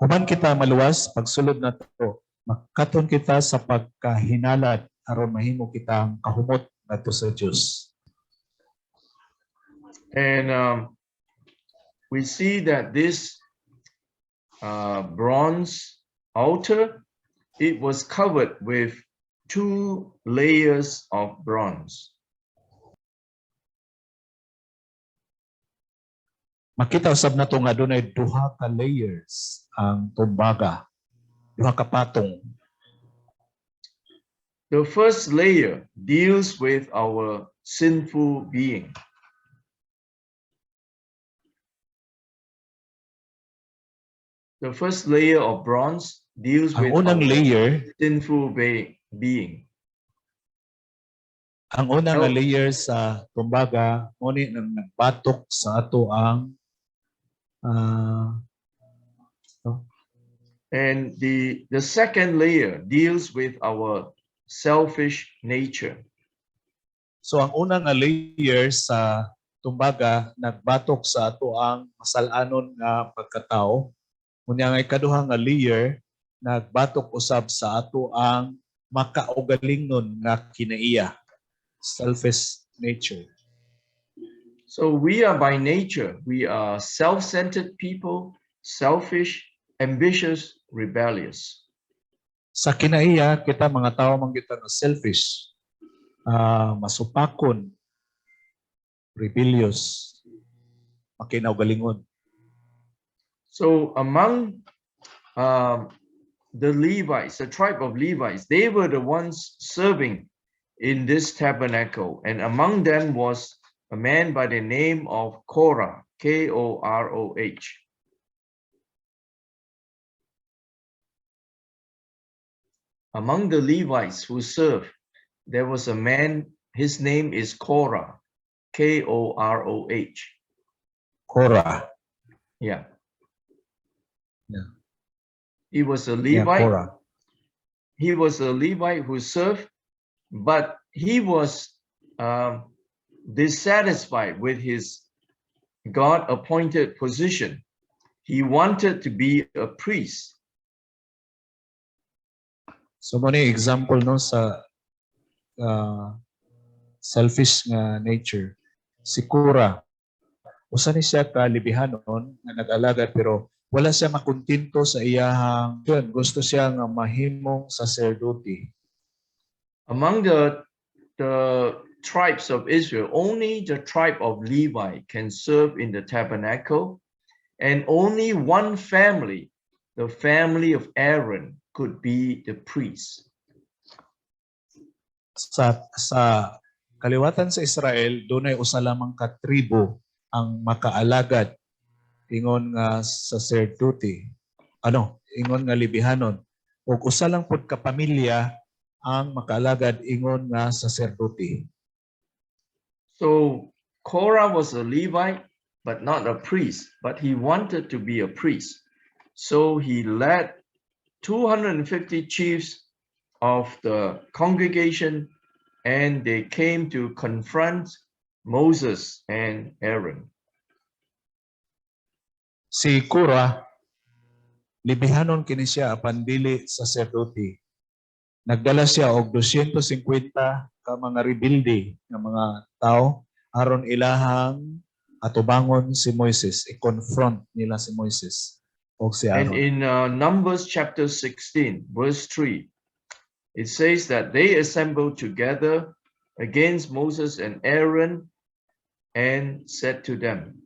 Human kita maluwas, pagsulod nato, makaton kita sa pagkahinalad aron mahimo kitang kahumot ngadto sa Dios. And we see that this bronze altar, it was covered with two layers of bronze. Makita usab nato nga dunay duha ka layers ang tumbaga, duha ka patong. The first layer deals with our sinful being. The first layer of bronze deals Ang with unang our layer, sinful being. Ang unang nga Oh. layer sa tumbaga mo ni nang nagbatok sa ato ang And the second layer deals with our selfish nature. So ang unang nga layer sa tumbaga nagbatok sa ato ang masalanon nga pagkatao. Unya ang ikaduha nga layer nagbatok usab sa ato ang makaugalingnon nga kinaiya, selfish nature. So we are by nature, we are self-centered people, selfish, ambitious, rebellious. Sa kinaiya, kita mga tao man kita nga selfish, masupakon, rebellious, makinaugalingon. So among the Levites, the tribe of Levites, they were the ones serving in this tabernacle. And among them was a man by the name of Korah, K O R O H. Among the Levites who served, there was a man, his name is Korah, K O R O H. Korah. Yeah. He was a Yeah, Levite. Korah. He was a Levite who served, but he was dissatisfied with his God appointed position. He wanted to be a priest. So mo ni example, no, sa selfish nga nature. Si Korah, usa ni siya ka Lebihanon nga nag-alagad, pero wala siya makontento sa iyahang yun, gusto siya nga mahimong saserdote. Among the tribes of Israel, only the tribe of Levi can serve in the tabernacle, and only one family, the family of Aaron, could be the priest. Sa kaliwatan sa Israel, dunay usa lamang ka tribo ang makaalagad ingon nga saserdote. Ano, ingon nga Lebihanon. Ug usa lang pud ka pamilya ang makaalagad ingon nga saserdote. So Korah was a Levite, but not a priest, but he wanted to be a priest. So he led 250 chiefs of the congregation and they came to confront Moses and Aaron. Si Korah, Lebihanon kini siya apan dili saserdote. Nagdala siya og 250 ka mga rebelde nga mga tao aron ilahang atubangon si Moises, i-confront nila si Moises og si And Aaron. in Numbers chapter 16, verse 3, it says that they assembled together against Moses and Aaron and said to them,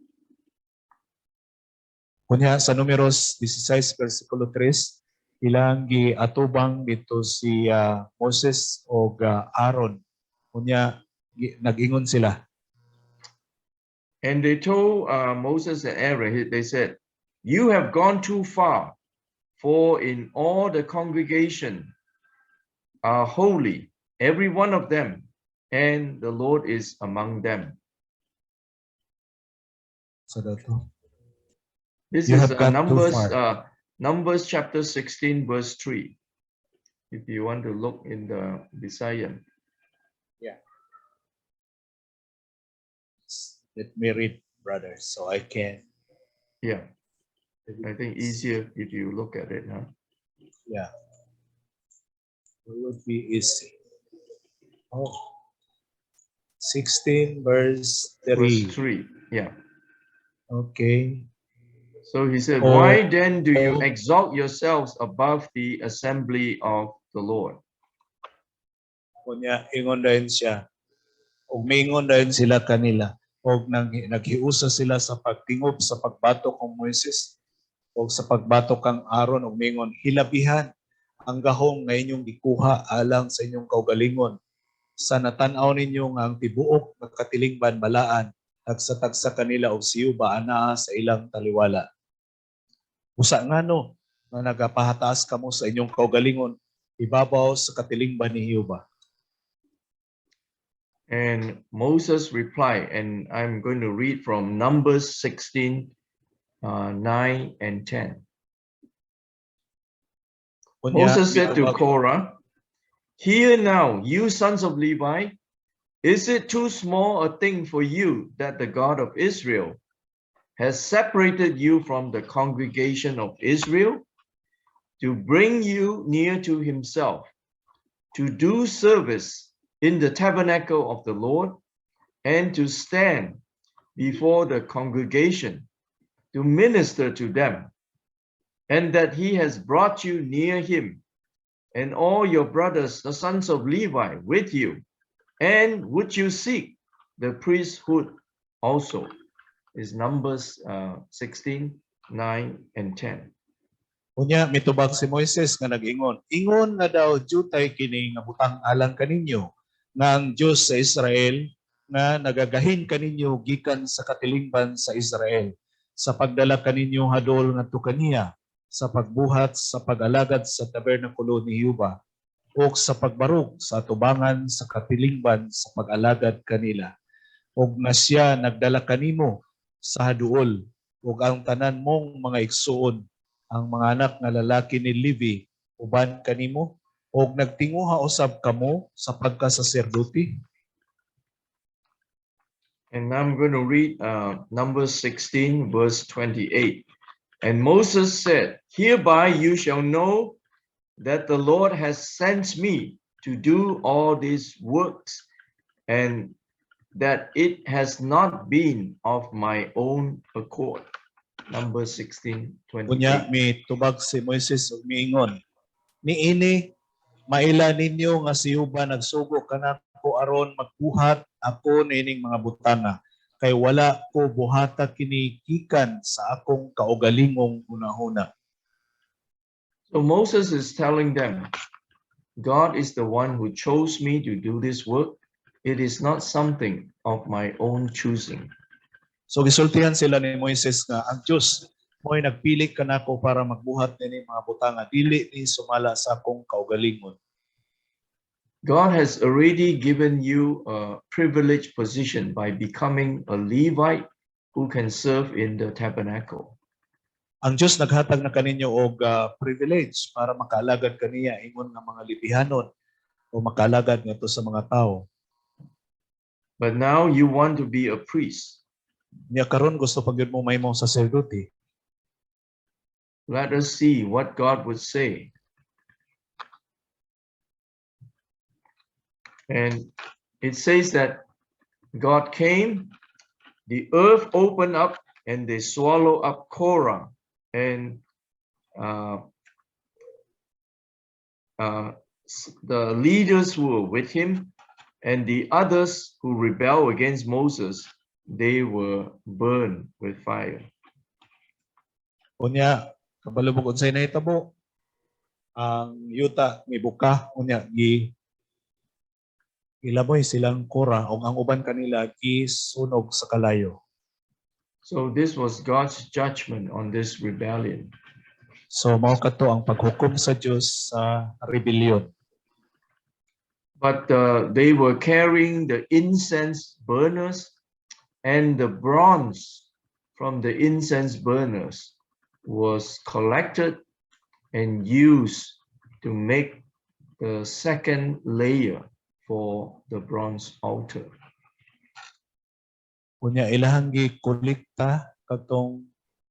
Kunya sa Numeros 16 versikulo 3, ilang giatubang dito si Moses og Aaron. Kunya nag-ingon sila. And they told Moses and Aaron, they said, "You have gone too far, for in all the congregation are holy, every one of them, and the Lord is among them." Sa dato. This You is have gone too Numbers, far. Numbers chapter 16, verse 3. If you want to look in the Visayan. Yeah. Let me read, brother, so I can. Yeah. I think easier if you look at it, huh? Yeah. It would be easy. Oh. 16 verse 3. Verse 3. Yeah. Okay. So he said, Oh. "Why then do you Oh. exalt yourselves above the assembly of the Lord?" Unya ingon dayon siya. Ug miingon dayon sila kanila og nang naghiusa sila sa pagtingob sa pagbatok kang Moises og sa pagbatok kang Aaron og miingon, "Hilabihan ang gahom nga inyong gikuha alang sa inyong kaugalingon sa natan-aw ninyo nga ang tibuok nga katilingban balaan, tagsa-tagsa kanila og si Jehova anaa sa ilang taliwala. Busa ngano nga nagapahataas kamo sa inyong kaugalingon ibabaw sa katilingban ni Jehova?" And Moses replied, and I'm going to read from Numbers 16, 9 and 10. Unya, Moses said to mitubag- Korah, "Hear now, you sons of Levi, is it too small a thing for you that the God of Israel has separated you from the congregation of Israel to bring you near to himself, to do service in the tabernacle of the Lord, and to stand before the congregation to minister to them, and that he has brought you near him and all your brothers, the sons of Levi, with you? And would you seek the priesthood also?" Is Numbers 16, 9, and 10. Unya mitubag si Moises nga nag-ingon, "Ingon nga daw jutay kini nga butang alang kaninyo nga ang Dios sa Israel nga nagagahin kaninyo gikan sa katilingban sa Israel sa pagdala kaninyo hadol ngadto kaniya sa pagbuhat sa pag-alagad sa tabernakulo ni Jehova ug sa pagbarog sa atubangan sa katilingban sa pag-alagad kanila, ug nga siya nagdala kanimo sa haduol ug ang tanan mong mga igsuon, ang mga anak nga lalaki ni Levi, uban kanimo, ug nagtinguha usab kamo sa pagkasaserdote?" And I'm going to read Numbers 16, verse 28. And Moses said, "Hereby you shall know that the Lord has sent me to do all these works, and that it has not been of my own accord." Numbers 16, 28. Unya mitubag si Moises ug miingon, "Niini maila ninyo nga si Jehova nagsugo kanako aron magbuhat ako niining mga butanga, kay wala ko buhata kini gikan sa akong kaugalingong hunahuna." So Moses is telling them, "God is the one who chose me to do this work. It is not something of my own choosing." So gisultihan sila ni Moises nga ang Dios mo'y nagpili kanako para magbuhat niini mga butanga, dili ni sumala sa akong kaugalingon. God has already given you a privileged position by becoming a Levite who can serve in the tabernacle. Ang Dios naghatag na kaninyo og privilege para makaalagad kaniya ingon nga mga Lebihanon o makaalagad ngadto sa mga tao. But now you want to be a priest. Nya karon gusto pa gyud mo mahimong saserdote. Let us see what God would say. And it says that God came, the earth opened up, and they swallow up Korah and the leaders who were with him, and the others who rebelled against Moses, they were burned with fire. Unya kabalo mo unsay nahitabo, ang yuta mibuka, unya gi gilamoy silang Korah ug ang uban kanila gisunog sa kalayo. So this was God's judgment on this rebellion. So mao kato ang paghukom sa Dios sa rebellion. But they were carrying the incense burners, and the bronze from the incense burners was collected and used to make the second layer for the bronze altar. Unya ilahang gikolekta kadtong